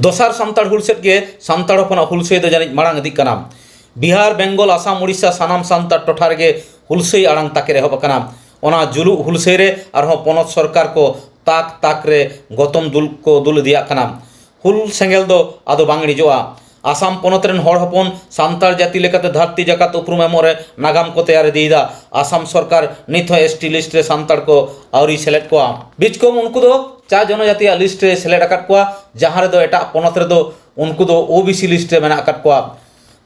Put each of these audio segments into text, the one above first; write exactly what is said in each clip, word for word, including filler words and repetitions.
ᱫᱚᱥᱟᱨ ᱥᱟᱱᱛᱟᱲ ᱦᱩᱞ ᱥᱮᱫ ᱜᱮ ᱥᱟᱱᱛᱟᱲ ᱦᱚᱯᱚᱱᱟᱜ ᱦᱩᱞᱥᱟᱹᱭ ᱫᱚ ᱡᱟᱹᱱᱤᱡ ᱢᱟᱲᱟᱝ ᱤᱫᱤᱜ ᱠᱟᱱᱟ᱾ ᱵᱤᱦᱟᱨ, ᱵᱮᱝᱜᱚᱞ, ᱟᱥᱟᱢ, ᱳᱰᱤᱥᱟ ᱥᱟᱱᱟᱢ ᱥᱟᱱᱛᱟᱲ ᱴᱚᱴᱷᱟ ᱨᱮᱜᱮ ᱦᱩᱞᱥᱟᱹᱭ ᱟᱲᱟᱝ ᱛᱟᱠᱮᱨ ᱮᱦᱚᱵ ᱟᱠᱟᱱᱟ᱾ ᱚᱱᱟ ᱡᱩᱞᱩᱜ ᱦᱩᱞᱥᱟᱹᱭ ᱨᱮ ᱟᱨᱦᱚᱸ ᱯᱚᱱᱚᱛ ᱥᱚᱨᱠᱟᱨ ᱠᱚ ᱛᱟᱠ ᱛᱟᱠ ᱨᱮ ᱜᱚᱛᱚᱢ ᱫᱩᱞ ᱠᱚ ᱫᱩᱞ ᱤᱫᱤᱭᱟᱜ ᱠᱟᱱᱟ᱾ ᱦᱩᱞ ᱥᱮᱸᱜᱮᱞ ᱫᱚ ᱟᱫᱚ ᱵᱟᱝ ᱤᱬᱤᱡᱚᱜᱼᱟ᱾ ᱟᱥᱟᱢ ᱯᱚᱱᱚᱛ ᱨᱮᱱ ᱦᱚᱲ ᱦᱚᱯᱚᱱ ᱥᱟᱱᱛᱟᱲ ᱡᱟᱹᱛᱤ ᱞᱮᱠᱟᱛᱮ ᱫᱷᱟᱹᱨᱛᱤ ᱡᱟᱠᱟᱛ ᱩᱯᱨᱩᱢ ᱮᱢᱚᱜ ᱨᱮ ᱱᱟᱜᱟᱢ ᱠᱚ ᱛᱮᱭᱟᱨ ᱤᱫᱤᱭᱮᱫᱟ᱾ ᱟᱥᱟᱢ ᱥᱚᱨᱠᱟᱨ ᱱᱤᱛ ᱦᱚᱸ ᱮᱥ ᱴᱤ ᱞᱤᱥᱴ ᱨᱮ ᱥᱟᱱᱛᱟᱲ ᱠᱚ ᱟᱹᱣᱨᱤ ᱥᱮᱞᱮᱫ ᱠᱚᱣᱟ᱾ ᱵᱤᱪᱠᱚᱢ ᱩᱱᱠᱩ ᱫᱚ ᱪᱟ ᱡᱚᱱᱚᱡᱟᱛᱤᱭᱟᱜ ᱞᱤᱥᱴ ᱨᱮ ᱥᱮᱞᱮᱫ ᱟᱠᱟᱫ ᱠᱚᱣᱟ, ᱡᱟᱦᱟᱸ ᱨᱮᱫᱚ ᱮᱴᱟᱜ ᱯᱚᱱᱚᱛ ᱨᱮᱫᱚ ᱩᱱᱠᱩ ᱫᱚ ᱳ ᱵᱤ ᱥᱤ ᱞᱤᱥᱴ ᱨᱮ ᱢᱮᱱᱟᱜ ᱟᱠᱟᱫ ᱠᱚᱣᱟ᱾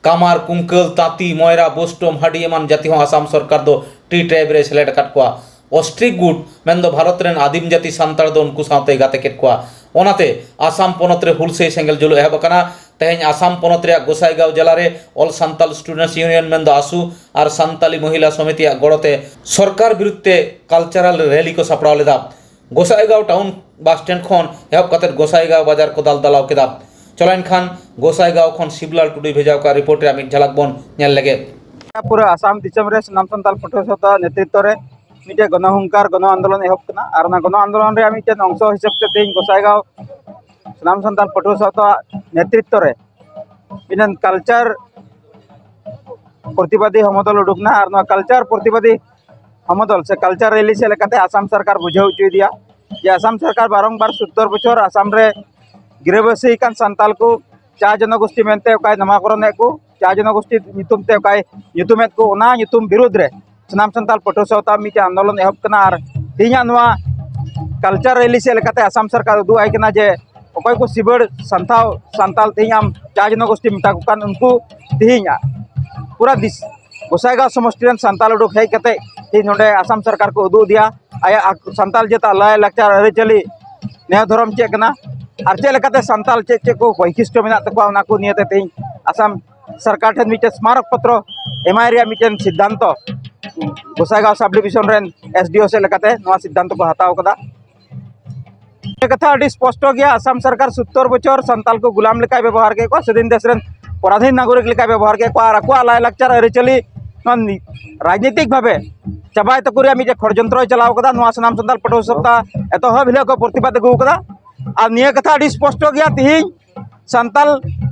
ᱠᱟᱢᱟᱨ, ᱠᱩᱝᱠᱟᱹᱞ, ᱛᱟᱸᱛᱤ, ᱢᱚᱭᱨᱟ, ᱵᱳᱥᱴᱳᱢ, ᱦᱟᱹᱰᱤ ᱮᱢᱟᱱ ᱡᱟᱹᱛᱤ ᱦᱚᱸ ᱟᱥᱟᱢ ᱥᱚᱨᱠᱟᱨ ᱫᱚ ᱴᱤ ᱴᱨᱟᱭᱤᱵᱽ ᱨᱮ ᱥᱮᱞᱮᱫ ᱟᱠᱟᱫ ᱠᱚᱣᱟ᱾ ᱚᱥᱴᱨᱤᱠ ᱜᱩᱴ ᱢᱮᱱᱫᱚ ᱵᱷᱟᱨᱚᱛ ᱨᱮᱱ ᱟᱹᱫᱤᱢ ᱡᱟᱹᱛᱤ ᱥᱟᱱᱛᱟᱲ ᱫᱚ ᱩᱱᱠᱩ ᱥᱟᱶᱛᱮᱭ ᱜᱟᱛᱮ ᱠᱮᱫ ᱠᱚᱣᱟ᱾ ᱚᱱᱟᱛᱮ ᱟᱥᱟᱢ ᱯᱚᱱᱚᱛ ᱨᱮ ᱦᱩᱞᱥᱟᱹᱭ ᱥᱮᱸᱜᱮᱞ ᱡᱩᱞᱩᱜ ᱮᱦᱚᱵ ᱟᱠᱟᱱᱟ᱾ ᱛᱮᱦᱮᱧ ᱟᱥᱟᱢ ᱯᱚᱱᱚᱛ ᱨᱮᱭᱟᱜ ᱜᱳᱥᱟᱭᱜᱟᱸᱣ ᱡᱮᱞᱟ ᱨᱮ All Santal Students Union ᱢᱮᱱᱫᱚ ᱟᱥᱩ ᱟᱨ ᱥᱟᱱᱛᱟᱞᱤ ᱢᱚᱦᱤᱞᱟ ᱥᱚᱢᱤᱛᱤᱭᱟᱜ ᱜᱚᱲᱚᱛᱮ ᱥᱚᱨᱠᱟᱨ ᱵᱤᱨᱩᱫᱷ ᱛᱮ ᱠᱟᱞᱪᱟᱨᱟᱞ ᱨᱮᱞᱤ ᱠᱚ ᱥᱟᱯᱲᱟᱣ ᱞᱮᱫᱟ᱾ ᱜᱳᱥᱟᱭᱜᱟᱸᱣ ᱴᱟᱣᱩᱱ ᱵᱟᱥ ᱥᱴᱮᱱᱰ ᱠᱷᱚᱱ ᱮᱦᱚᱵ ᱠᱟᱛᱮ ᱜᱳᱥᱟᱭᱜᱟᱸᱣ ᱵᱟᱡᱟᱨ ᱠᱚ ᱫᱟᱞ ᱫᱟᱞᱟᱣ ᱠᱮᱫᱟ᱾ ᱪᱚᱞᱚ ᱮᱱᱠᱷᱟᱱ ᱜᱳᱥᱟᱭᱜᱟᱸᱣ ᱠᱷᱚᱱ ᱥᱤᱵᱞᱟᱞ ᱴᱩᱰᱩᱭ ᱵᱷᱮᱡᱟ ᱟᱠᱟᱫ ᱨᱤᱯᱳᱨᱴ ᱨᱮᱭᱟᱜ ᱢᱤᱫ ᱡᱷᱟᱞᱟᱠ ᱵᱚᱱ ᱧᱮᱞ ᱞᱮᱜᱮ᱾ ᱯᱩᱨᱟᱹ ᱟᱥᱟᱢ ᱫᱤᱥᱚᱢ ᱨᱮ ᱥᱟᱱᱟᱢ ᱥᱟᱱᱛᱟᱲ ᱯᱟᱹᱴᱷᱩᱣᱟᱹ ᱥᱟᱶᱛᱟ ᱱᱮᱛᱨᱤᱛᱵ ᱨᱮ ᱢᱤᱫᱴᱮᱡ ᱜᱚᱱᱚᱦᱩᱝᱠᱟᱨ ᱜᱚᱱᱚ ᱟᱱᱫᱳᱞᱚᱱ ᱮᱦᱚᱵ ᱠᱟᱱᱟ᱾ ᱟᱨ ᱚᱱᱟ ᱜᱚᱱᱚ ᱟᱱᱫᱳᱞᱚᱱ ᱨᱮᱭᱟᱜ ᱢᱤᱫᱴᱮᱱ ᱚᱝᱥᱚ ᱦᱤᱥᱟᱹᱵ ᱛᱮ ᱛᱮᱦᱮᱧ ᱜᱳᱥᱟᱭᱜᱟᱸᱣ ᱥᱟᱱᱟᱢ ᱥᱟᱱᱛᱟᱲ ᱯᱟᱹᱴᱷᱩᱣᱟᱹ ᱥᱟᱶᱛᱟ ᱱᱮᱛᱨᱤᱛᱵ ᱨᱮ ᱢᱤᱫᱴᱮᱱ ᱠᱟᱞᱪᱟᱨ ᱯᱨᱚᱛᱤᱵᱟᱫᱤ ᱦᱚᱢᱚᱫᱚᱞ ᱩᱰᱩᱠ ᱮᱱᱟ᱾ ᱟᱨ ᱱᱚᱣᱟ ᱠᱟᱞᱪᱟᱨ ᱯᱨᱚᱛᱤᱵᱟᱫᱤ ᱦᱚᱢᱚᱫᱚᱞ ᱥᱮ ᱠᱟᱞᱪᱟᱨ ᱨᱮᱞᱤ ᱪᱮᱫ ᱞᱮᱠᱟᱛᱮ ᱟᱥᱟᱢ ᱥᱚᱨᱠᱟᱨ ᱵᱩᱡᱷᱟᱹᱣ ᱦᱚᱪᱚᱭᱮᱫᱮᱭᱟ ᱡᱮ ᱟᱥᱟᱢ ᱥᱚᱨᱠᱟᱨ ᱵᱟᱨᱚᱝᱵᱟᱨ ᱥᱚᱛᱛᱚᱨ ᱵᱚᱪᱷᱚᱨ ᱟᱥᱟᱢ ᱨᱮ ᱜᱤᱨᱟᱹᱵᱟᱹᱥᱤ ᱠᱟᱱ ᱥᱟᱱᱛᱟᱞ ᱠᱚ ᱪᱟ ᱡᱚᱱᱚᱜᱳᱥᱴᱤ ᱢᱮᱱᱛᱮ ᱚᱠᱟᱭ ᱱᱟᱢᱟᱠᱚᱨᱚᱱᱮᱫ ᱠᱚ, ᱪᱟ ᱡᱚᱱᱚᱜᱳᱥᱴᱤ ᱧᱩᱛᱩᱢ ᱛᱮ ᱚᱠᱟᱭ ᱧᱩᱛᱩᱢᱮᱫ ᱠᱚ, ᱚᱱᱟ ᱧᱩᱛᱩᱢ ᱵᱤᱨᱩᱫᱽ ᱨᱮ ᱥᱟᱱᱟᱢ ᱥᱟᱱᱛᱟᱞ ᱯᱟᱹᱴᱷᱩᱣᱟᱹ ᱥᱟᱶᱛᱟ ᱢᱤᱫᱴᱮᱱ ᱟᱱᱫᱳᱞᱚᱱ ᱮᱦᱚᱵ ᱠᱟᱱᱟ᱾ ᱟᱨ ᱛᱮᱦᱮᱧᱟᱜ ᱱᱚᱣᱟ ᱠᱟᱞᱪᱟᱨ ᱨᱮᱞᱤ ᱪᱮᱫ ᱞᱮᱠᱟᱛᱮ ᱟᱥᱟᱢ ᱥᱚᱨᱠᱟᱨ ᱩᱫᱩᱜ ᱟᱭ ᱠᱟᱱᱟ ᱡᱮ ᱚᱠᱚᱭ ᱠᱚ ᱥᱤᱵᱟᱹᱲ ᱥᱟᱱᱛᱟᱲ, ᱥᱟᱱᱛᱟᱞ ᱛᱮᱦᱮᱧ ᱟᱢ ᱪᱟ ᱡᱚᱱᱚᱜᱳᱥᱴᱤ ᱢᱮᱛᱟ ᱠᱚ ᱠᱟᱱ, ᱩᱱᱠᱩ ᱛᱮᱦᱮᱧ ᱯᱩᱨᱟ ᱫᱤᱥ-, ᱜᱚᱥᱟᱭᱜᱟᱸᱣ ᱥᱚᱢᱚᱥᱴᱤ ᱨᱮᱱ ᱥᱟᱱᱛᱟᱞ ᱩᱰᱩᱠ ᱦᱮᱡ ᱠᱟᱛᱮ ᱛᱮᱦᱮᱧ ᱱᱚᱰᱮ ᱟᱥᱟᱢ ᱥᱚᱨᱠᱟᱨ ᱠᱚ ᱩᱫᱩᱜ ᱟᱫᱮᱭᱟ ᱟᱭᱟᱜ ᱟᱠ-, ᱥᱟᱱᱛᱟᱞ ᱡᱟᱹᱛᱟᱜ ᱞᱟᱭ ᱞᱟᱠᱪᱟᱨ ᱟᱹᱨᱤᱪᱟᱹᱞᱤ ᱱᱮᱭᱟᱣ ᱫᱷᱚᱨᱚᱢ ᱪᱮᱫ ᱠᱟᱱᱟ ᱟᱨ ᱪᱮᱫ ᱞᱮᱠᱟᱛᱮ ᱥᱟᱱᱛᱟᱞ ᱪᱮᱫ ᱪᱮᱫ ᱠᱚ ᱵᱳᱭᱥᱤᱥᱴᱚ ᱢᱮᱱᱟᱜ ᱛᱟᱠᱚᱣᱟ, ᱚᱱᱟ ᱠᱚ ᱱᱤᱭᱮᱛᱮ ᱛᱮᱦᱮᱧ ᱟᱥᱟᱢ ᱥᱚᱨᱠᱟᱨ ᱴᱷᱮᱱ ᱢᱤᱫᱴᱮᱱ ᱥᱢᱟᱨᱚᱠ ᱯᱚᱛᱨᱚ ᱮᱢᱟᱭ ᱨᱮᱭᱟᱜ ᱢᱤᱫᱴᱮᱱ ᱥᱤᱫᱽᱫᱷᱟᱱᱛᱚ ᱜᱚᱥᱟᱭᱜᱟᱸᱣ ᱥᱟᱵ ᱰᱤᱵᱤᱥᱚᱱ ᱨᱮᱱ ᱮᱥ ᱰᱤ ᱳ ᱥᱮᱫ ᱞᱮᱠᱟᱛᱮ ᱱᱚᱣᱟ ᱥᱤᱫᱽᱫᱷᱟᱱᱛᱚ ᱠᱚ ᱦᱟᱛᱟᱣ ᱠᱟᱫᱟ᱾ ᱱᱤᱭᱟᱹ ᱠᱟᱛᱷᱟ ᱟᱹᱰᱤ ᱥᱯᱚᱥᱴᱚ ᱜᱮᱭᱟ, ᱟᱥᱟᱢ ᱥᱚᱨᱠᱟᱨ ᱥᱳᱛᱛᱚᱨ ᱵᱚᱪᱷᱚᱨ ᱥᱟᱱᱛᱟᱞ ᱠᱚ ᱜᱩᱞᱟᱢ ᱞᱮᱠᱟᱭ ᱵᱮᱵᱚᱦᱟᱨ ᱠᱮᱫ ᱠᱚᱣᱟ, ᱥᱟᱹᱫᱷᱤᱱ ᱫᱮᱥ ᱨᱮᱱ ᱯᱚᱨᱟᱫᱷᱤᱱ ᱱᱟᱜᱚᱨᱤᱠ ᱞᱮᱠᱟᱭ ᱵᱮᱵᱚᱦᱟᱨ ᱠᱮᱫ ᱠᱚᱣᱟ, ᱟᱨ ᱟᱠᱚᱣᱟᱜ ᱞᱟᱭᱼᱞᱟᱠᱪᱟᱨ ᱟᱹᱨᱤᱪᱟᱹᱞᱤ ᱱᱚᱣᱟ ᱨᱟᱡᱽᱱᱤᱛᱤᱠ ᱵᱷᱟᱵᱮ ᱪᱟᱵᱟᱭ ᱛᱟᱠᱚ ᱨᱮᱭᱟᱜ ᱢᱤᱫᱴᱮᱱ ᱠᱷᱚᱲᱡᱚᱱᱛᱨᱚᱭ ᱪᱟᱞᱟᱣ ᱠᱟᱫᱟ᱾ ᱱᱚᱣᱟ ᱥᱟᱱᱟᱢ ᱥᱟᱱᱛᱟᱞ ᱯᱟᱹᱴᱷᱩᱣᱟᱹ ᱥᱟᱶᱛᱟ ᱮᱛᱚᱦᱚᱵ ᱦᱤᱞᱳᱜ ᱠᱚ ᱯᱨᱚᱛᱤᱵᱟᱫ ᱟᱹᱜᱩ ᱠᱟᱫᱟ᱾ ᱟᱨ ᱱᱤᱭᱟᱹ ᱠᱟᱛᱷᱟ ᱟᱹᱰᱤ ᱥᱯᱚᱥᱴᱚ ᱜᱮᱭᱟ, ᱛᱤᱦᱤᱧ ᱥᱟᱱᱛᱟᱞ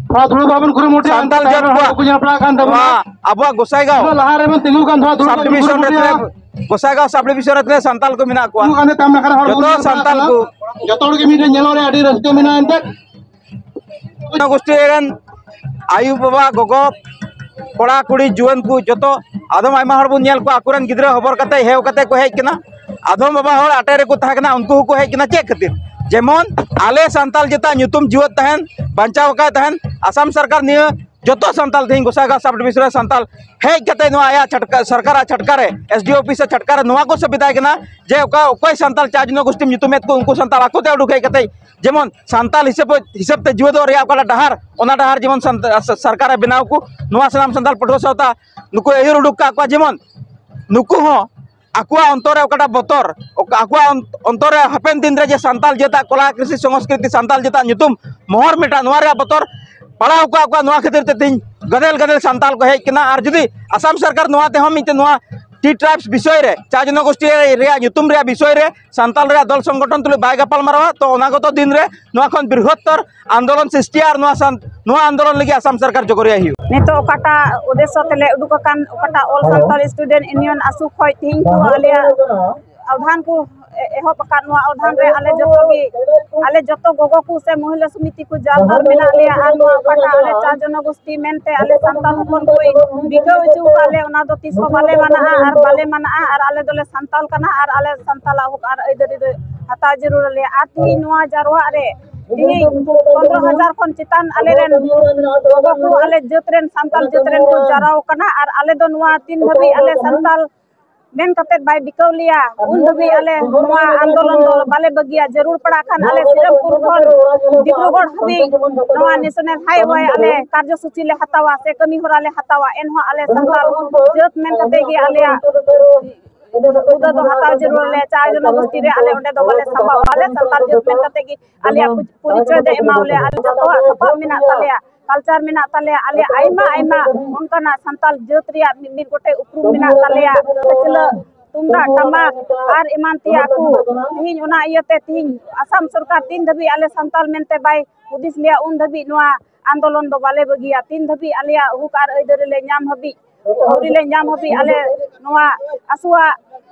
ᱛᱷᱚᱲᱟ ᱫᱩᱲᱩᱵ ᱵᱟᱵᱚᱱ ᱠᱩᱨᱩᱢᱩᱴᱩᱭᱟ᱾ ᱥᱟᱱᱛᱟᱞ ᱡᱟᱹᱛ ᱠᱚᱣᱟᱜ ᱠᱚ ᱧᱮᱞ ᱯᱟᱲᱟᱜ ᱠᱟᱱ ᱛᱟᱵᱚᱱᱟ᱾ ᱱᱚᱣᱟ ᱟᱵᱚᱣᱟᱜ ᱜᱚᱸᱥᱟᱭᱜᱟᱸᱣ ᱛᱤᱱᱟᱹᱜ ᱞᱟᱦᱟ ᱨᱮᱵᱚᱱ ᱛᱤᱸᱜᱩ ᱠᱟᱱ, ᱛᱷᱚᱲᱟ ᱫᱩᱲᱩᱵ ᱥᱟᱵ ᱰᱤᱵᱷᱤᱥᱚᱱ ᱨᱮ ᱠᱩᱨᱩᱢᱩᱴᱩᱭᱟ᱾ ᱛᱤᱱᱟᱹᱜ, ᱜᱚᱸᱥᱟᱭᱜᱟᱸᱣ ᱥᱟᱵ ᱰᱤᱵᱷᱤᱥᱚᱱ ᱨᱮ ᱛᱤᱱᱟᱹᱜ ᱥᱟᱱᱛᱟᱞ ᱠᱚ ᱢᱮᱱᱟᱜ ᱠᱚᱣᱟ? ᱩᱱᱟᱹᱜ ᱜᱟᱱ ᱛᱟᱭᱚᱢ ᱱᱟᱠᱷᱟ ᱨᱮ ᱦᱚᱲ ᱵᱚᱱ ᱡᱚᱛᱚ ᱧᱮᱞ ᱯᱟᱲᱟᱜ ᱥᱟᱱᱛᱟᱞ ᱠᱟᱱᱟ᱾ ᱠᱚ᱾ ᱡᱚᱛᱚ ᱦᱚᱲ ᱜᱮ ᱢᱤᱫ ᱴᱷᱮᱱ ᱧᱮᱞᱚᱜ ᱨᱮ ᱟᱹᱰᱤ ᱨᱟᱹᱥᱠᱟᱹ ᱢᱮᱱᱟᱜᱼᱟ ᱮᱱᱛᱮᱫ᱾ ᱡᱚᱱᱚᱜᱳᱥᱴᱤ ᱨᱮᱱ ᱟᱭᱳ ᱵᱟᱵᱟ, ᱜᱚᱜᱚ, ᱠᱚᱲᱟ ᱠᱩᱲᱤ, ᱡᱩᱣᱟᱹᱱ ᱠᱚ ᱡᱚᱛᱚ, ᱟᱫᱚᱢ ᱟᱭᱢᱟ ᱦᱚᱲ ᱵᱚᱱ ᱧᱮᱞ ᱠᱚᱣᱟ ᱟᱠᱚᱨᱮᱱ ᱜᱤᱫᱽᱨᱟᱹ ᱦᱚᱵᱚᱨ ᱠᱟᱛᱮ ᱦᱮᱣ ᱠᱟᱛᱮ ᱠᱚ ᱦᱮᱡ ᱠᱟᱱᱟ᱾ ᱟᱫᱚᱢ ᱵᱟᱵᱟ ᱦᱚᱲ ᱟᱴᱮ ᱨᱮᱠᱚ ᱛᱟᱦᱮᱸ ᱠᱟᱱᱟ, ᱩᱱᱠᱩ ᱦᱚᱸᱠᱚ ᱦᱮᱡ ᱠᱟᱱᱟ᱾ ᱪᱮᱫ ᱠᱷᱟᱹᱛᱤᱨ? ᱡᱮᱢᱚᱱ ᱟᱞᱮ ᱥᱟᱱᱛᱟᱞ ᱡᱟᱹᱛᱟᱜ ᱧᱩᱛᱩᱢ ᱡᱤᱣᱮᱫ ᱛᱟᱦᱮᱱ, ᱵᱟᱧᱪᱟᱣ ᱟᱠᱟᱫ ᱛᱟᱦᱮᱱ᱾ ᱟᱥᱟᱢ ᱥᱚᱨᱠᱟᱨ ᱱᱤᱭᱟᱹ ᱡᱚᱛᱚ ᱥᱟᱱᱛᱟᱞ ᱛᱮᱦᱮᱧ ᱜᱚᱸᱥᱟᱭᱜᱟᱸᱣ ᱥᱟᱵ ᱰᱤᱵᱷᱤᱥᱚᱱ ᱨᱮ ᱥᱟᱱᱛᱟᱞ ᱦᱮᱡ ᱠᱟᱛᱮ ᱱᱚᱣᱟ ᱟᱭᱟᱜ ᱪᱷᱟᱴᱠᱟ, ᱥᱚᱨᱠᱟᱨᱟᱜ ᱪᱷᱟᱴᱠᱟ ᱨᱮ, ᱮᱥ ᱰᱤ ᱚᱯᱷᱤᱥ ᱨᱮ ᱪᱷᱟᱴᱠᱟ ᱨᱮ ᱱᱚᱣᱟ ᱠᱚ ᱥᱟᱹᱵᱤᱫᱟᱭ ᱠᱟᱱᱟ ᱡᱮ ᱚᱠᱟ, ᱚᱠᱚᱭ ᱥᱟᱱᱛᱟᱞ ᱪᱟᱨ ᱡᱚᱱᱚᱜᱳᱥᱴᱤᱢ ᱧᱩᱛᱩᱢᱮᱫ ᱠᱚ, ᱩᱱᱠᱩ ᱥᱟᱱᱛᱟᱞ ᱟᱠᱚ ᱛᱮ ᱩᱰᱩᱠ ᱦᱮᱡ ᱠᱟᱛᱮ ᱡᱮᱢᱚᱱ ᱥᱟᱱᱛᱟᱞ ᱦᱤᱥᱟᱹᱵ, ᱦᱤᱥᱟᱹᱵ ᱛᱮ ᱡᱤᱣᱮᱫᱚᱜ ᱨᱮᱭᱟᱜ ᱚᱠᱟᱴᱟᱜ ᱰᱟᱦᱟᱨ, ᱚᱱᱟ ᱰᱟᱦᱟᱨ ᱡᱮᱢᱚᱱ ᱥᱟᱱᱛᱟ-, ᱥᱟ-, ᱥᱚᱨᱠᱟᱨᱮ ᱵᱮᱱᱟᱣ ᱠᱚ, ᱱᱚᱣᱟ ᱥᱟᱱᱟᱢ ᱥᱟᱱᱛᱟᱞ ᱯᱟᱹᱴᱷᱩᱣᱟᱹ ᱥᱟᱶᱛᱟ ᱱᱩᱠᱩ ᱟᱹᱭᱩᱨ ᱩᱰᱩᱠ ᱠᱟᱜ ᱠᱚᱣᱟ, ᱡᱮᱢᱚᱱ ᱱᱩᱠᱩ ᱦᱚᱸ ᱟᱠᱚᱣᱟᱜ ᱚᱱᱛᱚᱨ ᱨᱮ ᱚᱠᱟᱴᱟᱜ ᱵᱚᱛᱚᱨ, ᱚᱠᱟ-, ᱟᱠᱚᱣᱟᱜ ᱚᱱ-, ᱚᱱᱛᱚᱨ ᱨᱮ ᱦᱟᱯᱮᱱ ᱫᱤᱱ ᱨᱮ ᱡᱮ ᱥᱟᱱᱛᱟᱞ ᱡᱟᱹᱛᱟᱜ ᱠᱚᱞᱟ, ᱠᱨᱤᱥᱤ, ᱥᱚᱝᱥᱠᱨᱤᱛᱤ, ᱥᱟᱱᱛᱟᱞ ᱡᱟᱹᱛᱟᱜ ᱧᱩᱛᱩᱢ ᱢᱚᱦᱚᱨ ᱢᱮᱴᱟᱜ, ᱱᱚᱣᱟ ᱨᱮᱭᱟᱜ ᱵᱚᱛᱚᱨ ᱯᱟᱲᱟᱣ ᱟᱠᱟᱫ ᱠᱚᱣᱟ᱾ ᱱᱚᱣᱟ ᱠᱷᱟᱹᱛᱤᱨ ᱛᱮ ᱛᱮᱦᱮᱧ ᱜᱟᱫᱮᱞ ᱜᱟᱫᱮᱞ ᱥᱟᱱᱛᱟᱞ ᱠᱚ ᱦᱮᱡ ᱠᱟᱱᱟ᱾ ᱟᱨ ᱡᱩᱫᱤ ᱟᱥᱟᱢ ᱥᱚᱨᱠᱟᱨ ᱱᱚᱣᱟ ᱛᱮᱦᱚᱸ ᱢᱤᱫᱴᱮᱱ ᱱᱚᱣᱟ ᱴᱤ ᱴᱨᱟᱭᱤᱵᱥ ᱵᱤᱥᱚᱭ ᱨᱮ, ᱪᱟᱨ ᱡᱚᱱᱚᱜᱳᱥᱴᱤ ᱨᱮᱭᱟᱜ ᱧᱩᱛᱩᱢ ᱨᱮᱭᱟᱜ ᱵᱤᱥᱚᱭ ᱨᱮ ᱥᱟᱱᱛᱟᱞ ᱨᱮᱭᱟᱜ ᱫᱚᱞ ᱥᱚᱝᱜᱚᱴᱷᱚᱱ ᱛᱩᱞᱩᱡ ᱵᱟᱭ ᱜᱟᱯᱟᱞ ᱢᱟᱨᱟᱣᱟ, ᱛᱚ ᱚᱱᱟ ᱜᱚᱛᱚ ᱫᱤᱱ ᱨᱮ ᱱᱚᱣᱟ ᱠᱷᱚᱱ ᱵᱨᱤᱦᱚᱛᱛᱚᱨ ᱟᱱᱫᱳᱞᱚᱱ ᱥᱨᱤᱥᱴᱤᱭᱟ ᱟᱨ ᱱᱚᱣᱟ ᱥᱟᱱ-, ᱱᱚᱣᱟ ᱟᱱᱫᱳᱞᱚᱱ ᱞᱟᱹᱜᱤᱫ ᱟᱥᱟᱢ ᱥᱚᱨᱠᱟᱨ ᱡᱚᱜᱚᱨᱤᱭᱟᱭ ᱦᱩᱭᱩᱜᱼᱟ᱾ ᱱᱤᱛᱚᱜ ᱚᱠᱟᱴᱟᱜ ᱩᱫᱽᱫᱮᱥᱥᱚ ᱛᱮᱞᱮ ᱩᱰᱩᱠ ᱟᱠᱟᱱ, ᱚᱠᱟᱴᱟᱜ All Santal Student Union, ᱟᱥᱩ, ᱠᱷᱚᱡ ᱛᱤᱦᱤᱧ ᱠᱚ ᱟᱞᱮᱭᱟᱜ ᱟᱣᱫᱷᱟᱱ ᱠᱚ ᱮ-, ᱮᱦᱚᱵ ᱟᱠᱟᱫ, ᱱᱚᱣᱟ ᱟᱣᱫᱷᱟᱱ ᱨᱮ ᱟᱞᱮ ᱡᱚᱛᱚ ᱜᱮ, ᱟᱞᱮ ᱡᱚᱛᱚ ᱜᱚᱜᱚ ᱠᱚ ᱥᱮ ᱢᱚᱦᱤᱞᱟ ᱥᱚᱢᱤᱛᱤ ᱠᱚ ᱡᱟᱨ ᱛᱟᱨ ᱢᱮᱱᱟᱜ ᱞᱮᱭᱟ᱾ ᱟᱨ ᱱᱚᱣᱟ ᱚᱠᱟᱴᱟᱜ ᱟᱞᱮ ᱪᱟᱨ ᱡᱚᱱᱚᱜᱳᱥᱴᱤ ᱢᱮᱱᱛᱮ ᱟᱞᱮ ᱥᱟᱱᱛᱟᱞ ᱦᱚᱯᱚᱱ ᱠᱚ ᱵᱤᱠᱟᱹᱣ ᱦᱚᱪᱚ ᱟᱠᱟᱫ ᱞᱮ, ᱚᱱᱟ ᱫᱚ ᱛᱤᱥ ᱦᱚᱸ ᱵᱟᱞᱮ ᱢᱟᱱᱟᱜᱼᱟ ᱟᱨ ᱵᱟᱞᱮ ᱢᱟᱱᱟᱜᱼᱟ᱾ ᱟᱨ ᱟᱞᱮ ᱫᱚᱞᱮ ᱥᱟᱱᱛᱟᱞ ᱠᱟᱱᱟ ᱟᱨ ᱟᱞᱮ ᱥᱟᱱᱛᱟᱞᱟᱜ ᱦᱚᱠ ᱟᱨ ᱟᱹᱭᱫᱟᱹᱨᱤ ᱫᱚ ᱦᱟᱛᱟᱣ ᱡᱟᱹᱨᱩᱲ ᱟᱞᱮᱭᱟ᱾ ᱟᱨ ᱛᱤᱦᱤᱧ ᱱᱚᱣᱟ ᱡᱟᱨᱣᱟᱜ ᱨᱮ ᱛᱤᱦᱤᱧ ᱯᱚᱱᱨᱚ ᱦᱟᱡᱟᱨ ᱠᱷᱚᱱ ᱪᱮᱛᱟᱱ ᱟᱞᱮᱨᱮᱱ ᱜᱚᱜᱚ ᱠᱚ, ᱟᱞᱮ ᱡᱟᱹᱛ ᱨᱮᱱ, ᱥᱟᱱᱛᱟᱞ ᱡᱟᱹᱛ ᱨᱮᱱ ᱠᱚ ᱡᱟᱨᱣᱟ ᱟᱠᱟᱱᱟ᱾ ᱟᱨ ᱟᱞᱮ ᱫᱚ ᱱᱚᱣᱟ ᱛᱤᱱ ᱫᱷᱟᱹᱵᱤᱡ ᱟᱞᱮ ᱥᱟᱱᱛᱟᱞ ᱢᱮᱱ ᱠᱟᱛᱮᱫ ᱵᱟᱭ ᱵᱤᱠᱟᱹᱣ ᱞᱮᱭᱟ, ᱩᱱ ᱫᱷᱟᱹᱵᱤᱡ ᱟᱞᱮ ᱱᱚᱣᱟ ᱟᱱᱫᱳᱞᱚᱱ ᱫᱚ ᱵᱟᱞᱮ ᱵᱟᱹᱜᱤᱭᱟ᱾ ᱡᱟᱹᱨᱩᱲ ᱯᱟᱲᱟᱜ ᱠᱷᱟᱱ ᱟᱞᱮ ᱥᱤᱨᱟᱹᱢᱯᱩᱨ ᱠᱷᱚᱱ ᱰᱤᱵᱽᱨᱩᱜᱚᱲ ᱦᱟᱹᱵᱤᱡ ᱱᱚᱣᱟ ᱱᱮᱥᱚᱱᱟᱞ ᱦᱟᱭᱣᱮ ᱟᱞᱮ ᱠᱟᱨᱡᱚᱥᱩᱪᱤ ᱞᱮ ᱦᱟᱛᱟᱣᱟ ᱥᱮ ᱠᱟᱹᱢᱤ ᱦᱚᱨᱟ ᱞᱮ ᱦᱟᱛᱟᱣᱟ, ᱮᱱᱦᱚᱸ ᱟᱞᱮ ᱥᱟᱱᱛᱟᱲ ᱡᱟᱹᱛ ᱢᱮᱱ ᱠᱟᱛᱮᱫ ᱜᱮ ᱟᱞᱮᱭᱟᱜ ᱦᱩᱫᱟᱹ ᱫᱚ ᱦᱟᱛᱟᱣ ᱡᱟᱹᱨᱩᱲ ᱟᱞᱮ᱾ ᱪᱟᱨ ᱡᱚᱱᱚᱜᱳᱥᱴᱤ ᱨᱮ ᱟᱞᱮ ᱚᱸᱰᱮ ᱫᱚ ᱵᱟᱞᱮ ᱥᱟᱢᱵᱟᱣᱟ᱾ ᱟᱞᱮ ᱥᱟᱱᱛᱟᱲ ᱡᱟᱹᱛ ᱢᱮᱱ ᱠᱟᱛᱮᱫ ᱜᱮ ᱟᱞᱮᱭᱟᱜ ᱯᱚ-, ᱯᱚᱨᱤᱪᱚᱭ ᱫᱚ ᱮᱢᱟᱣ ᱞᱮᱭᱟ᱾ ᱟᱞᱮ ᱡᱚᱛᱚᱣᱟᱜ ᱥᱟᱯᱟᱵ ᱢᱮᱱᱟᱜ ᱛᱟᱞᱮᱭᱟ, ᱠᱟᱞᱪᱟᱨ ᱢᱮᱱᱟᱜ ᱛᱟᱞᱮᱭᱟ, ᱟᱞᱮᱭᱟᱜ ᱟᱭᱢᱟ ᱟᱭᱢᱟ ᱚᱱᱠᱟᱱᱟᱜ ᱥᱟᱱᱛᱟᱲ ᱡᱟᱹᱛ ᱨᱮᱭᱟᱜ ᱢᱤᱫ ᱢᱤᱫ ᱜᱚᱴᱮᱡ ᱩᱯᱨᱩᱢ ᱢᱮᱱᱟᱜ ᱛᱟᱞᱮᱭᱟ᱾ ᱠᱷᱟᱹᱪᱞᱟᱹᱜ ᱛᱩᱢᱫᱟᱜ ᱴᱟᱢᱟᱠ ᱟᱨ ᱮᱢᱟᱱ ᱛᱮᱭᱟᱜ ᱠᱚ᱾ ᱛᱤᱦᱤᱧ ᱚᱱᱟ ᱤᱭᱟᱹᱛᱮ ᱛᱤᱦᱤᱧ ᱟᱥᱟᱢ ᱥᱚᱨᱠᱟᱨ ᱛᱤᱱ ᱫᱷᱟᱹᱵᱤᱡ ᱟᱞᱮ ᱥᱟᱱᱛᱟᱞ ᱢᱮᱱᱛᱮ ᱵᱟᱭ ᱦᱩᱫᱤᱥ ᱞᱮᱭᱟ, ᱩᱱ ᱫᱷᱟᱹᱵᱤᱡ ᱱᱚᱣᱟ ᱟᱱᱫᱳᱞᱚᱱ ᱫᱚ ᱵᱟᱞᱮ ᱵᱟᱹᱜᱤᱭᱟ᱾ ᱛᱤᱱ ᱫᱷᱟᱹᱵᱤᱡ ᱟᱞᱮᱭᱟᱜ ᱦᱚᱠ ᱟᱨ ᱟᱹᱭᱫᱟᱹᱨᱤ ᱞᱮ ᱧᱟᱢ ᱦᱟᱹᱵᱤᱡ, ᱟᱹᱣᱨᱤ ᱞᱮ ᱧᱟᱢ ᱦᱟᱹᱵᱤᱡ ᱟᱞᱮ ᱱᱚᱣᱟ ᱟᱥᱩᱣᱟᱜ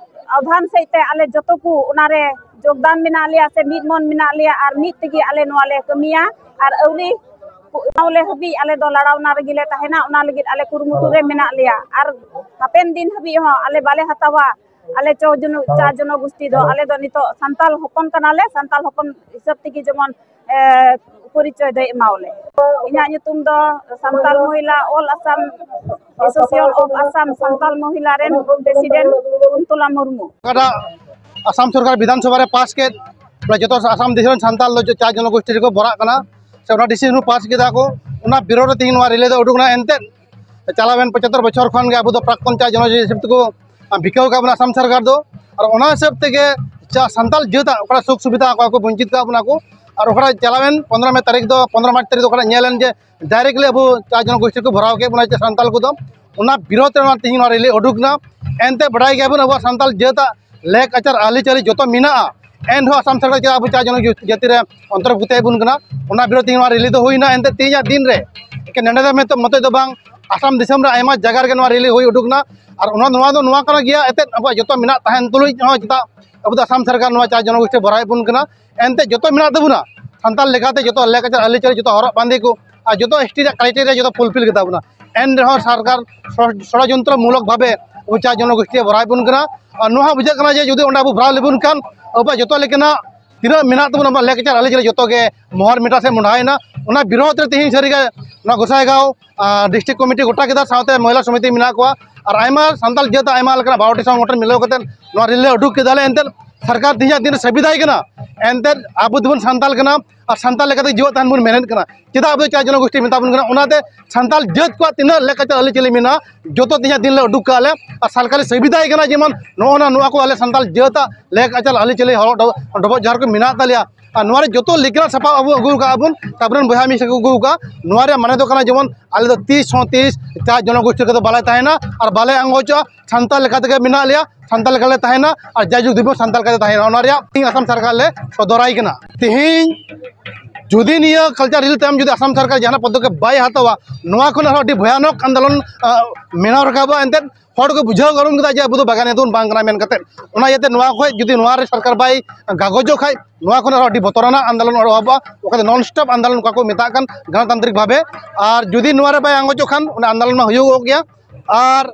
ᱟᱣᱫᱷᱟᱱ ᱥᱮᱫ ᱛᱮ ᱟᱞᱮ ᱡᱚᱛᱚ ᱠᱚ ᱚᱱᱟᱨᱮ ᱡᱳᱜᱽᱫᱟᱱ ᱢᱮᱱᱟᱜ ᱞᱮᱭᱟ ᱥᱮ ᱢᱤᱫ ᱢᱚᱱ ᱢᱮᱱᱟᱜ ᱞᱮᱭᱟ ᱟᱨ ᱢᱤᱫ ᱛᱮᱜᱮ ᱟᱞᱮ ᱱᱚᱣᱟ ᱞᱮ ᱠᱟᱹᱢᱤᱭᱟ᱾ ᱟᱨ ᱟᱹᱣᱨᱤ ᱠᱚ ᱮᱢᱟᱣ ᱞᱮ ᱦᱟᱹᱵᱤᱡ ᱟᱞᱮ ᱫᱚ ᱞᱟᱲᱟᱣᱱᱟ ᱨᱮᱜᱮ ᱞᱮ ᱛᱟᱦᱮᱱᱟ᱾ ᱚᱱᱟ ᱞᱟᱹᱜᱤᱫ ᱟᱞᱮ ᱠᱩᱨᱩᱢᱩᱴᱩ ᱨᱮ ᱢᱮᱱᱟᱜ ᱞᱮᱭᱟ᱾ ᱟᱨ ᱦᱟᱯᱮᱱ ᱫᱤᱱ ᱦᱟᱹᱵᱤᱡ ᱦᱚᱸ ᱟᱞᱮ ᱵᱟᱞᱮ ᱦᱟᱛᱟᱣᱟ᱾ ᱟᱞᱮ ᱪᱚ ᱡᱚᱱᱚ-, ᱪᱟ ᱡᱚᱱᱚᱜᱳᱥᱴᱤ ᱫᱚ ᱟᱞᱮ ᱫᱚ ᱱᱤᱛᱚᱜ ᱥᱟᱱᱛᱟᱞ ᱦᱚᱯᱚᱱ ᱠᱟᱱᱟᱞᱮ, ᱥᱟᱱᱛᱟᱞ ᱦᱚᱯᱚᱱ ᱦᱤᱥᱟᱹᱵ ᱛᱮᱜᱮ ᱡᱮᱢᱚᱱ, ᱮ, ᱯᱚᱨᱤᱪᱚᱭ ᱫᱚᱭ ᱮᱢᱟᱣ ᱞᱮ᱾ ᱤᱧᱟᱹᱜ ᱧᱩᱛᱩᱢ ᱫᱚ Santal ᱢᱚᱦᱤᱞᱟ, All Assam Association of Assam Santal ᱢᱚᱦᱤᱞᱟ ᱨᱮᱱ ᱯᱨᱮᱥᱤᱰᱮᱱᱴ ᱠᱩᱱᱛᱚᱞᱟ ᱢᱩᱨᱢᱩ᱾ ᱚᱠᱟᱴᱟᱜ ᱟᱥᱟᱢ ᱥᱚᱨᱠᱟᱨ ᱵᱤᱫᱷᱟᱱ ᱥᱚᱵᱷᱟ ᱨᱮ ᱯᱟᱥ ᱠᱮᱫ, ᱵᱚᱞᱮ ᱡᱚᱛᱚ ᱟᱥᱟᱢ ᱫᱤᱥᱚᱢ ᱨᱮᱱ ᱥᱟᱱᱛᱟᱞ ᱫᱚ ᱪᱟ ᱡᱚᱱᱚᱜᱳᱥᱴᱤ ᱨᱮᱠᱚ ᱵᱷᱚᱨᱟᱜ ᱠᱟᱱᱟ, ᱥᱮ ᱚᱱᱟ ᱰᱤᱥᱤᱡᱚᱱ ᱯᱟᱥ ᱠᱮᱫᱟ ᱠᱚ, ᱚᱱᱟ ᱵᱤᱨᱳᱫᱷ ᱨᱮ ᱛᱮᱦᱮᱧ ᱱᱚᱣᱟ ᱨᱮᱞᱤ ᱫᱚ ᱩᱰᱩᱠ ᱮᱱᱟ᱾ ᱮᱱᱛᱮᱫ ᱪᱟᱞᱟᱣᱮᱱ ᱯᱚᱸᱪᱟᱛᱛᱳᱨ ᱵᱚᱪᱷᱚᱨ ᱠᱷᱚᱱ ᱜᱮ ᱟᱵᱚ ᱫᱚ ᱯᱨᱟᱠᱛᱚᱱ ᱪᱟ ᱡᱚᱱᱚᱜᱳᱥᱴᱤ ᱦᱤᱥᱟᱹᱵ ᱛᱮᱠᱚ ᱵᱤᱠᱟᱹᱣ ᱟᱠᱟᱫ ᱵᱚᱱᱟ ᱟᱥᱟᱢ ᱥᱚᱨᱠᱟᱨ ᱫᱚ᱾ ᱟᱨ ᱚᱱᱟ ᱦᱤᱥᱟᱹᱵ ᱛᱮᱜᱮ ᱪᱟ ᱥᱟᱱᱛᱟᱞ ᱡᱟᱹᱛᱟᱜ ᱚᱠᱟᱴᱟᱜ ᱥᱩᱠ ᱥᱩᱵᱤᱫᱷᱟ ᱚᱠᱟ ᱠᱚ ᱵᱚᱧᱪᱤᱛ ᱟᱠᱟᱫ ᱵᱚᱱᱟ ᱠᱚ, ᱟᱨ ᱚᱠᱟᱴᱟᱜ ᱪᱟᱞᱟᱣᱮᱱ ᱯᱚᱱᱫᱽᱨᱚ ᱢᱮ ᱛᱟᱹᱨᱤᱠᱷ ᱫᱚ, ᱯᱚᱱᱫᱽᱨᱚ ᱢᱟᱨᱪ ᱛᱟᱹᱨᱤᱠᱷ ᱫᱚ ᱚᱠᱟᱴᱟᱜ ᱧᱮᱞ ᱮᱱ ᱡᱮ ᱰᱟᱭᱨᱮᱠᱴᱞᱤ ᱟᱵᱚ ᱪᱟ ᱡᱚᱱᱚᱜᱳᱥᱴᱤ ᱠᱚ ᱵᱷᱚᱨᱟᱣ ᱠᱮᱫ ᱵᱚᱱᱟ ᱪᱟ ᱥᱟᱱᱛᱟᱞ ᱠᱚᱫᱚ᱾ ᱚᱱᱟ ᱵᱤᱨᱳᱫᱷ ᱨᱮ ᱚᱱᱟ ᱛᱮᱦᱮᱧ ᱱᱚᱣᱟ ᱨᱮᱞᱤ ᱩᱰᱩᱠ ᱮᱱᱟ᱾ ᱮᱱᱛᱮ ᱵᱟᱰᱟᱭ ᱜᱮᱭᱟᱵᱚᱱ ᱟᱵᱚᱣᱟᱜ ᱥᱟᱱᱛᱟᱞ ᱡᱟᱹᱛᱟᱜ ᱞᱮᱠ ᱟᱪᱟᱨ ᱟᱹᱨᱤᱪᱟᱹᱞᱤ ᱡᱚᱛᱚ ᱢᱮᱱᱟᱜᱼᱟ, ᱮᱱᱦᱚᱸ ᱟᱥᱟᱢ ᱥᱚᱨᱠᱟᱨ ᱪᱮᱫᱟᱜ ᱟᱵᱚ ᱪᱟ ᱡᱚᱱᱚᱡᱟᱹᱛᱤ ᱨᱮ ᱚᱱᱛᱚᱨᱵᱷᱩᱠᱛᱚᱭᱮᱫ ᱵᱚᱱ ᱠᱟᱱᱟ? ᱚᱱᱟ ᱵᱤᱨᱳᱫᱷ ᱛᱮᱦᱮᱧ ᱱᱚᱣᱟ ᱨᱮᱞᱤ ᱫᱚ ᱦᱩᱭᱱᱟ᱾ ᱮᱱᱛᱮ ᱛᱮᱦᱮᱧᱟᱜ ᱫᱤᱱ ᱨᱮ ᱮᱠᱮᱱ ᱱᱚᱰᱮ ᱫᱚ ᱢᱮᱱᱛᱮ ᱢᱚᱛᱚᱡ ᱫᱚ ᱵᱟᱝ, ᱟᱥᱟᱢ ᱫᱤᱥᱚᱢ ᱨᱮ ᱟᱭᱢᱟ ᱡᱟᱭᱜᱟ ᱨᱮᱜᱮ ᱱᱚᱣᱟ ᱨᱮᱞᱤ ᱦᱩᱭ ᱩᱰᱩᱠ ᱮᱱᱟ᱾ ᱟᱨ ᱚᱱᱟ, ᱱᱚᱣᱟ ᱫᱚ ᱱᱚᱣᱟ ᱠᱟᱱᱟ ᱜᱮᱭᱟ, ᱮᱱᱛᱮᱫ ᱟᱵᱚᱣᱟᱜ ᱡᱚᱛᱚ ᱢᱮᱱᱟᱜ ᱛᱟᱦᱮᱱ ᱛᱩᱞᱩᱡ ᱦᱚᱸ ᱪᱮᱫᱟᱜ ᱟᱵᱚ ᱫᱚ ᱟᱥᱟᱢ ᱥᱚᱨᱠᱟᱨ ᱱᱚᱣᱟ ᱪᱟ ᱡᱚᱱᱚᱜᱳᱥᱴᱤ ᱵᱷᱚᱨᱟᱣᱮᱫ ᱵᱚᱱ ᱠᱟᱱᱟ? ᱮᱱᱛᱮᱫ ᱡᱚᱛᱚ ᱢᱮᱱᱟᱜ ᱛᱟᱵᱚᱱᱟ, ᱥᱟᱱᱛᱟᱲ ᱞᱮᱠᱟᱛᱮ ᱡᱚᱛᱚ ᱞᱮᱠ ᱟᱪᱟᱨ ᱟᱹᱨᱤᱪᱟᱹᱞᱤ, ᱡᱚᱛᱚ ᱦᱚᱨᱚᱜ ᱵᱟᱸᱫᱮ ᱠᱚ ᱟᱨ ᱡᱚᱛᱚ ᱮᱥ ᱴᱤ ᱨᱮᱭᱟᱜ ᱠᱨᱟᱭᱴᱮᱨᱤᱭᱟ ᱡᱚᱛᱚ ᱯᱷᱩᱞᱯᱷᱤᱞ ᱜᱮᱛᱟ ᱵᱚᱱᱟ᱾ ᱮᱱ ᱨᱮᱦᱚᱸ ᱥᱚᱨᱠᱟᱨ ᱥᱚᱲ-, ᱥᱚᱲᱚᱡᱚᱱᱛᱨᱚ ᱢᱩᱞᱚᱠ ᱵᱷᱟᱵᱮ ᱟᱵᱚ ᱪᱟ ᱡᱚᱱᱚᱜᱳᱥᱴᱤ ᱵᱷᱚᱨᱟᱣᱮᱫ ᱵᱚᱱ ᱠᱟᱱᱟ᱾ ᱟᱨ ᱱᱚᱣᱟ ᱦᱚᱸ ᱵᱩᱡᱷᱟᱹᱜ ᱠᱟᱱᱟ ᱡᱮ ᱡᱩᱫᱤ ᱚᱸᱰᱮ ᱟᱵᱚ ᱵᱷᱚᱨᱟᱣ ᱞᱮᱵᱚᱱ ᱠᱷᱟᱱ ᱟᱵᱚᱣᱟᱜ ᱡᱚᱛᱚ ᱞᱮᱠᱟᱱᱟᱜ ᱛᱤᱱᱟᱹᱜ ᱢᱮᱱᱟᱜ ᱛᱟᱵᱚᱱᱟ, ᱟᱵᱚᱣᱟᱜ ᱞᱮᱠ ᱟᱪᱟᱨ ᱟᱹᱨᱤᱪᱟᱹᱞᱤ ᱡᱚᱛᱚ ᱜᱮ ᱢᱚᱦᱚᱨ ᱢᱮᱴᱟ ᱥᱮᱫ ᱢᱚᱦᱰᱟᱭᱮᱱᱟ᱾ ᱚᱱᱟ ᱵᱤᱨᱳᱫᱷ ᱨᱮ ᱛᱮᱦᱮᱧ ᱥᱟᱹᱨᱤᱜᱮ ᱱᱚᱣᱟ ᱜᱚᱸᱥᱟᱭᱜᱟᱸᱣ, ᱟᱨ, ᱰᱤᱥᱴᱨᱤᱠᱴ ᱠᱚᱢᱤᱴᱤ ᱜᱚᱴᱟ ᱠᱮᱫᱟ, ᱥᱟᱶᱛᱮ ᱢᱚᱦᱤᱞᱟ ᱥᱚᱢᱤᱛᱤ ᱢᱮᱱᱟᱜ ᱠᱚᱣᱟ, ᱟᱨ ᱟᱭᱢᱟ ᱥᱟᱱᱛᱟᱲ ᱡᱟᱹᱛ ᱟᱭᱢᱟ ᱞᱮᱠᱟᱱᱟᱜ ᱵᱟᱨᱚᱴᱤ ᱥᱚᱝᱜᱚᱴᱷᱚᱱ ᱢᱤᱞᱟᱹᱣ ᱠᱟᱛᱮ ᱱᱚᱣᱟ ᱨᱮᱞᱤ ᱞᱮ ᱩᱰᱩᱠ ᱠᱮᱫᱟᱞᱮ᱾ ᱮᱱᱛᱮᱫ ᱥᱚᱨᱠᱟᱨ ᱛᱮᱦᱮᱧᱟᱜ ᱫᱤᱱ ᱨᱮ ᱥᱟᱹᱵᱤᱫᱷᱟᱭ ᱠᱟᱱᱟ, ᱮᱱᱛᱮᱫ ᱟᱵᱚ ᱫᱚᱵᱚᱱ ᱥᱟᱱᱛᱟᱲ ᱠᱟᱱᱟ, ᱟᱨ ᱥᱟᱱᱛᱟᱲ ᱞᱮᱠᱟᱛᱮ ᱡᱤᱣᱮᱫ ᱛᱟᱦᱮᱱ ᱵᱚᱱ ᱢᱮᱱᱮᱫ ᱠᱟᱱᱟ᱾ ᱪᱮᱫᱟᱜ ᱟᱵᱚ ᱪᱟᱨ ᱡᱚᱱᱚᱜᱳᱥᱴᱤ ᱢᱮᱛᱟ ᱵᱚᱱ ᱠᱟᱱᱟ? ᱚᱱᱟᱛᱮ ᱥᱟᱱᱛᱟᱲ ᱡᱟᱹᱛ ᱠᱚᱣᱟᱜ ᱛᱤᱱᱟᱹᱜ ᱞᱮᱠ ᱟᱪᱟᱨ ᱟᱹᱨᱤᱪᱟᱹᱞᱤ ᱢᱮᱱᱟᱜᱼᱟ, ᱡᱚᱛᱚ ᱛᱮᱦᱮᱧᱟᱜ ᱫᱤᱱ ᱞᱮ ᱩᱰᱩᱠ ᱠᱟᱜᱼᱟ ᱞᱮ᱾ ᱟᱨ ᱥᱚᱨᱠᱟᱨ ᱞᱮ ᱥᱩᱵᱤᱫᱷᱟᱭ ᱠᱟᱱᱟ, ᱡᱮᱢᱚᱱ ᱱᱚᱜᱼᱚ ᱱᱟ, ᱱᱚᱣᱟ ᱠᱚ ᱟᱞᱮ ᱥᱟᱱᱛᱟᱲ ᱡᱟᱹᱛᱟᱜ ᱞᱮᱠ ᱟᱪᱟᱨ ᱟᱹᱨᱤᱪᱟᱹᱞᱤ ᱦᱚᱨᱚᱜ ᱰᱚ-, ᱰᱚᱵᱚᱜ ᱡᱟᱦᱟᱸ ᱠᱚ ᱢᱮᱱᱟᱜ ᱛᱟᱞᱮᱭᱟ᱾ ᱟᱨ ᱱᱚᱣᱟ ᱨᱮ ᱡᱚᱛᱚ ᱞᱮᱠᱟᱱᱟᱜ ᱥᱟᱯᱟᱵ ᱟᱵᱚ ᱟᱹᱜᱩ ᱠᱟᱜᱼᱟ ᱵᱚᱱ, ᱛᱟᱯᱚᱨᱮ ᱵᱚᱭᱦᱟ ᱢᱤᱥᱤ ᱠᱚ ᱟᱹᱜᱩ ᱠᱟᱜᱼᱟ᱾ ᱱᱚᱣᱟ ᱨᱮᱭᱟᱜ ᱢᱟᱱᱮ ᱫᱚ ᱠᱟᱱᱟ, ᱡᱮᱢᱚᱱ ᱟᱞᱮ ᱫᱚ ᱛᱤᱥ ᱦᱚᱸ ᱛᱤᱥ ᱪᱟᱨ ᱡᱚᱱᱚᱜᱳᱥᱴᱤ ᱨᱮᱫᱚ ᱵᱟᱞᱮ ᱛᱟᱦᱮᱱᱟ ᱟᱨ ᱵᱟᱞᱮ ᱟᱸᱜᱚᱪᱚᱜᱼᱟ᱾ ᱥᱟᱱᱛᱟᱲ ᱞᱮᱠᱟ ᱛᱮᱜᱮ ᱢᱮᱱᱟᱜ ᱞᱮᱭᱟ, ᱥᱟᱱᱛᱟᱲ ᱞᱮᱠᱟ ᱞᱮ ᱛᱟᱦᱮᱱᱟ ᱟᱨ ᱡᱟᱭᱡᱩᱜᱽ ᱫᱤᱵᱚᱥ ᱥᱟᱱᱛᱟᱲ ᱞᱮᱠᱟ ᱛᱮ ᱛᱟᱦᱮᱱᱟ᱾ ᱚᱱᱟ ᱨᱮᱭᱟᱜ ᱛᱮᱦᱮᱧ ᱟᱥᱟᱢ ᱥᱚᱨᱠᱟᱨ ᱞᱮ ᱥᱚᱫᱚᱨᱟᱭ ᱠᱟᱱᱟ᱾ ᱛᱮᱦᱮᱧ ᱡᱩᱫᱤ ᱱᱤᱭᱟᱹ ᱠᱟᱞᱪᱟᱨ ᱦᱤᱞ ᱛᱟᱭᱚᱢ ᱡᱩᱫᱤ ᱟᱥᱟᱢ ᱥᱚᱨᱠᱟᱨ ᱡᱟᱦᱟᱱᱟᱜ ᱯᱚᱫᱚᱠᱷᱮᱯ ᱵᱟᱭ ᱦᱟᱛᱟᱣᱟ, ᱱᱚᱣᱟ ᱠᱷᱚᱱ ᱟᱨᱦᱚᱸ ᱟᱹᱰᱤ ᱵᱷᱚᱭᱟᱱᱚᱠ ᱟᱱᱫᱳᱞᱚᱱ, ᱟᱸ, ᱢᱮᱱᱟᱣ ᱨᱟᱠᱟᱵᱚᱜᱼᱟ᱾ ᱮᱱᱛᱮᱫ ᱦᱚᱲ ᱠᱚ ᱵᱩᱡᱷᱟᱹᱣ ᱩᱨᱩᱢ ᱠᱮᱫᱟ ᱡᱮ ᱟᱵᱚ ᱫᱚ ᱵᱟᱜᱟᱱᱤᱭᱟᱹ ᱫᱚᱵᱚᱱ ᱵᱟᱝ ᱠᱟᱱᱟ ᱢᱮᱱ ᱠᱟᱛᱮᱫ᱾ ᱚᱱᱟ ᱤᱭᱟᱹᱛᱮ ᱱᱚᱣᱟ ᱠᱷᱚᱡ ᱡᱩᱫᱤ ᱱᱚᱣᱟ ᱨᱮ ᱥᱚᱨᱠᱟᱨ ᱵᱟᱭ ᱜᱟᱜᱚᱡᱚᱜ ᱠᱷᱟᱡ, ᱱᱚᱣᱟ ᱠᱷᱚᱱ ᱟᱨᱦᱚᱸ ᱟᱹᱰᱤ ᱵᱚᱛᱚᱨᱟᱱᱟᱜ ᱟᱱᱫᱳᱞᱚᱱ ᱮᱦᱚᱵᱚᱜᱼᱟ, ᱚᱠᱟ ᱫᱚ ᱱᱚᱱ ᱥᱴᱚᱯ ᱟᱱᱫᱳᱞᱚᱱ ᱚᱠᱟ ᱠᱚ ᱢᱮᱛᱟᱜ ᱠᱟᱱ ᱜᱚᱱᱚᱛᱟᱱᱛᱨᱤᱠ ᱵᱷᱟᱵᱮ᱾ ᱟᱨ ᱡᱩᱫᱤ ᱱᱚᱣᱟ ᱨᱮ ᱵᱟᱭ ᱟᱸᱜᱚᱪᱚᱜ ᱠᱷᱟᱱ, ᱚᱱᱟ ᱟᱱᱫᱳᱞᱚᱱ ᱢᱟ ᱦᱩᱭᱩᱜᱚᱜ ᱜᱮᱭᱟ᱾ ᱟᱨ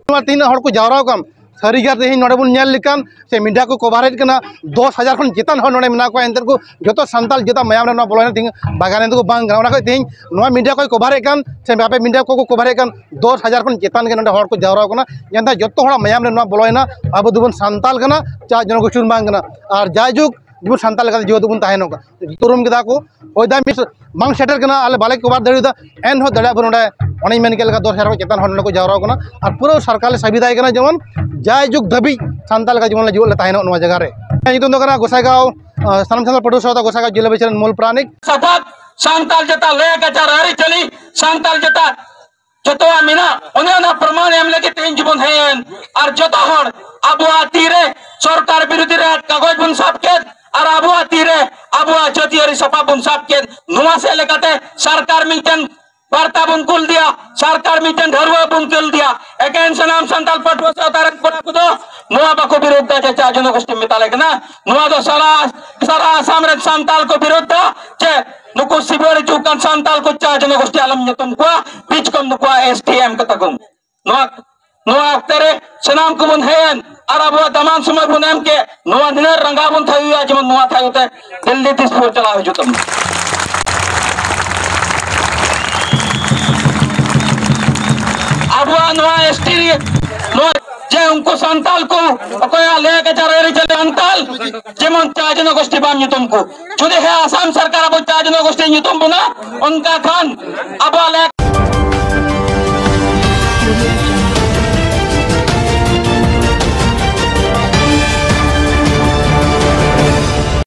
ᱱᱚᱣᱟ ᱛᱤᱱᱟᱹᱜ ᱦᱚᱲ ᱠᱚ ᱡᱟᱣᱨᱟ ᱟᱠᱟᱱ, ᱥᱟᱹᱨᱤᱜᱮ ᱛᱮᱦᱮᱧ ᱱᱚᱰᱮ ᱵᱚᱱ ᱧᱮᱞ ᱞᱮᱠᱷᱟᱱ ᱥᱮ ᱢᱤᱰᱤᱭᱟ ᱠᱚ ᱠᱚᱵᱷᱟᱨᱮᱫ ᱠᱟᱱᱟ, ᱫᱚᱥ ᱦᱟᱡᱟᱨ ᱠᱷᱚᱱ ᱪᱮᱛᱟᱱ ᱦᱚᱲ ᱱᱚᱰᱮ ᱢᱮᱱᱟᱜ ᱠᱚᱣᱟ, ᱮᱱᱛᱮᱫ ᱠᱚ ᱡᱚᱛᱚ ᱥᱟᱱᱛᱟᱲ ᱡᱟᱹᱛᱟᱜ ᱢᱟᱭᱟᱢ ᱨᱮ ᱱᱚᱣᱟ ᱵᱚᱞᱚᱭᱮᱱᱟ, ᱛᱮᱦᱮᱧ ᱵᱟᱜᱟᱱᱤᱭᱟᱹ ᱫᱚᱠᱚ ᱵᱟᱝ ᱠᱟᱱᱟ᱾ ᱚᱱᱟ ᱠᱷᱟᱹᱛᱤᱨ ᱛᱮᱦᱮᱧ ᱱᱚᱣᱟ ᱢᱤᱰᱤᱭᱟ ᱠᱚᱭ ᱠᱚᱵᱷᱟᱨᱮᱫ ᱠᱟᱱ ᱥᱮ ᱟᱯᱮ ᱢᱤᱰᱤᱭᱟ ᱠᱚᱠᱚ ᱠᱚᱵᱷᱟᱨᱮᱫ ᱠᱟᱱ, ᱫᱚᱥ ᱦᱟᱡᱟᱨ ᱠᱷᱚᱱ ᱪᱮᱛᱟᱱ ᱜᱮ ᱱᱚᱰᱮ ᱦᱚᱲ ᱠᱚ ᱡᱟᱣᱨᱟ ᱟᱠᱟᱱᱟ᱾ ᱮᱱᱛᱮ ᱡᱚᱛᱚ ᱦᱚᱲᱟᱜ ᱢᱟᱭᱟᱢ ᱨᱮ ᱱᱚᱣᱟ ᱵᱚᱞᱚᱭᱮᱱᱟ, ᱟᱵᱚ ᱫᱚᱵᱚᱱ ᱥᱟᱱᱛᱟᱲ ᱠᱟᱱᱟ, ᱪᱟᱨ ᱡᱚᱱᱚᱜᱳᱥᱴᱤ ᱵᱚᱱ ᱵᱟᱝ ᱠᱟᱱᱟ᱾ ᱟᱨ ᱡᱟᱭᱡᱩᱜᱽ ᱡᱮᱢᱚᱱ ᱥᱟᱱᱛᱟᱲ ᱞᱮᱠᱟᱛᱮ ᱡᱤᱣᱮᱫ ᱵᱚᱱ ᱛᱟᱦᱮᱱᱚᱜ ᱠᱟᱱᱟ᱾ ᱩᱨᱩᱢ ᱠᱮᱫᱟ ᱠᱚ, ᱦᱳᱭ ᱫᱟ ᱢᱤᱥ ᱵᱟᱝ ᱥᱮᱴᱮᱨ ᱠᱟᱱᱟ, ᱟᱞᱮ ᱵᱟᱞᱮ ᱠᱚᱵᱷᱟᱨ ᱫᱟᱲᱮᱭᱟᱫᱟ, ᱮᱱᱦᱚᱸ ᱫᱟᱲᱮᱭᱟᱜ ᱵᱚᱱ ᱱᱚᱰᱮ, ᱚᱱᱮᱧ ᱢᱮᱱ ᱠᱮᱫ ᱞᱮᱠᱟ, ᱫᱚᱥ ᱦᱟᱡᱟᱨ ᱠᱷᱚᱱ ᱪᱮᱛᱟᱱ ᱦᱚᱲ ᱱᱚᱰᱮ ᱠᱚ ᱡᱟᱣᱨᱟ ᱠᱟᱱᱟ᱾ ᱟᱨ ᱯᱩᱨᱟᱹ ᱥᱚᱨᱠᱟᱨ ᱞᱮ ᱥᱟᱹᱵᱤᱫᱟᱭ ᱠᱟᱱᱟ, ᱡᱮᱢᱚᱱ ᱡᱟᱭᱡᱩᱜᱽ ᱫᱷᱟᱹᱵᱤᱡ ᱥᱟᱱᱛᱟᱲ ᱞᱮᱠᱟ ᱡᱮᱢᱚᱱ ᱞᱮ ᱡᱤᱣᱮᱫ ᱞᱮ ᱛᱟᱦᱮᱱᱚᱜ ᱱᱚᱣᱟ ᱡᱟᱭᱜᱟ ᱨᱮ᱾ ᱤᱧᱟᱹᱜ ᱧᱩᱛᱩᱢ ᱫᱚ ᱠᱟᱱᱟ ᱜᱚᱸᱥᱟᱭᱜᱟᱸᱣ, ᱟᱸ, ᱥᱟᱱᱟᱢ ᱥᱟᱱᱛᱟᱲ ᱯᱟᱹᱴᱷᱩᱣᱟᱹ ᱥᱟᱶᱛᱟ ᱜᱚᱸᱥᱟᱭᱜᱟᱸᱣ ᱡᱮᱞᱟ ᱵᱤᱪᱟᱹᱨ ᱨᱮᱱ ᱢᱩᱞ ᱯᱨᱟᱱᱤᱠ᱾ ᱥᱟᱯᱟᱵ, ᱥᱟᱱᱛᱟᱲ ᱡᱟᱹᱛᱟᱜ ᱞᱮᱠ ᱟᱪᱟᱨ ᱟᱹᱨᱤᱪᱟᱹᱞᱤ, ᱥᱟᱱᱛᱟᱲ ᱡᱟᱹᱛᱟᱜ ᱡᱚᱛᱚᱣᱟᱜ ᱢᱮᱱᱟᱜ, ᱚᱱᱮ ᱚᱱᱟ ᱯᱨᱚᱢᱟᱱ ᱮᱢ ᱞᱟᱹᱜᱤᱫ ᱛᱮᱦᱮᱧ ᱡᱤᱵᱚᱱ ᱦᱮᱡ ᱮᱱ᱾ ᱟᱨ ᱡᱚᱛᱚ ᱦᱚᱲ ᱟᱵᱚᱣᱟᱜ ᱛᱤᱨᱮ ᱥᱚᱨᱠᱟᱨ ᱵᱤᱨᱩᱫᱷᱤ ᱨᱮ ᱠᱟᱜᱚᱡᱽ ᱵᱚᱱ ᱥᱟᱵ ᱠᱮᱫ, ᱟᱨ ᱟᱵᱚᱣᱟᱜ ᱛᱤᱨᱮ ᱟᱵᱚᱣᱟᱜ ᱡᱟᱹᱛᱤᱭᱟᱹᱨᱤ ᱥᱟᱯᱟᱵ ᱵᱚᱱ ᱥᱟᱵ ᱠᱮᱫ᱾ ᱱᱚᱣᱟ ᱥᱮᱫ ᱞᱮᱠᱟᱛᱮ ᱥᱚᱨᱠᱟᱨ ᱢᱤᱫᱴᱮᱱ ᱵᱟᱨᱛᱟ ᱵᱚᱱ ᱠᱩᱞ ᱫᱤᱭᱟ, ᱥᱚᱨᱠᱟᱨ ᱢᱤᱫᱴᱮᱱ ᱰᱷᱟᱹᱨᱣᱟᱹ ᱵᱚᱱ ᱠᱩᱞ ᱫᱤᱭᱟ᱾ ᱮᱠᱮᱱ ᱥᱟᱱᱟᱢ ᱥᱟᱱᱛᱟᱲ ᱯᱟᱹᱴᱷᱩᱣᱟᱹ ᱥᱟᱶᱛᱟ ᱨᱮᱱ ᱠᱚᱲᱟ ᱠᱚᱫᱚ ᱱᱚᱣᱟ ᱵᱟᱠᱚ ᱵᱤᱨᱳᱫᱷ ᱫᱟ ᱡᱮ ᱪᱟᱨ ᱡᱚᱱᱚᱜᱳᱥᱴᱤ ᱢᱮᱛᱟ ᱞᱮ ᱠᱟᱱᱟ᱾ ᱱᱚᱣᱟ ᱫᱚ ᱥᱟᱨᱟ, ᱥᱟᱨᱟ ᱟᱥᱟᱢ ᱨᱮᱱ ᱥᱟᱱᱛᱟᱲ ᱠᱚ ᱵᱤᱨᱳᱫᱷ ᱫᱟ ᱡᱮ ᱱᱩᱠᱩ ᱥᱤᱵᱟᱹ ᱦᱤᱡᱩᱜ ᱠᱟᱱ ᱥᱟᱱᱛᱟᱲ ᱠᱚ ᱪᱟᱨ ᱡᱚᱱᱚᱜᱳᱥᱴᱤ ᱟᱞᱚᱢ ᱧᱩᱛᱩᱢ ᱠᱚᱣᱟ, ᱵᱤᱪ ᱠᱚᱢ ᱱᱩᱠᱩᱣᱟᱜ ᱮᱥ ᱴᱤ ᱮᱢ ᱠᱟᱛᱟ ᱠᱚ᱾ ᱱᱚᱣᱟ, ᱱᱚᱣᱟ ᱚᱠᱛᱮ ᱨᱮ ᱥᱟᱱᱟᱢ ᱠᱚᱵᱚᱱ ᱦᱮᱡ ᱮᱱ ᱟᱨ ᱟᱵᱚᱣᱟᱜ ᱫᱟᱢᱟᱱ ᱥᱚᱢᱚᱭ ᱵᱚᱱ ᱮᱢ ᱠᱮᱫ, ᱱᱚᱣᱟ ᱱᱤᱱᱟᱹᱜ ᱨᱟᱸᱜᱟᱣ ᱵᱚᱱ ᱛᱷᱟᱭᱚᱭᱟ, ᱡᱮᱢᱚᱱ ᱱᱚᱣᱟ ᱛᱷᱟᱭᱚ ᱛᱮ ᱫᱤᱞᱞᱤ ᱫᱤᱥᱯᱩᱨ ᱪᱟᱞᱟᱣ ᱦᱤᱡᱩᱜ ᱛᱟᱵᱚᱱᱟ᱾ ᱟᱵᱚᱣᱟᱜ ᱱᱚᱣᱟ ᱮᱥ ᱴᱤ ᱨᱮ, ᱱᱚᱣᱟ ᱩᱱᱠᱩ ᱥᱟᱱᱛᱟᱞ ᱠᱚ ᱚᱠᱚᱭᱟᱜ ᱞᱮᱠ ᱟᱪᱟᱨ ᱟᱹᱨᱤᱪᱟᱹᱞᱤ ᱥᱟᱱᱛᱟᱞ, ᱡᱮᱢᱚᱱ ᱪᱟ ᱡᱚᱱᱚᱜᱳᱥᱴᱤ ᱵᱟᱝ ᱧᱩᱛᱩᱢ ᱠᱚ᱾ ᱡᱩᱫᱤ ᱦᱮᱸ ᱟᱥᱟᱢ ᱥᱚᱨᱠᱟᱨ ᱟᱵᱚ ᱪᱟ ᱡᱚᱱᱚᱜᱳᱥᱴᱤ ᱧᱩᱛᱩᱢ ᱵᱚᱱᱟ, ᱚᱱᱠᱟ ᱠᱷᱟᱱ ᱟᱵᱚᱣᱟᱜ ᱞᱮᱠ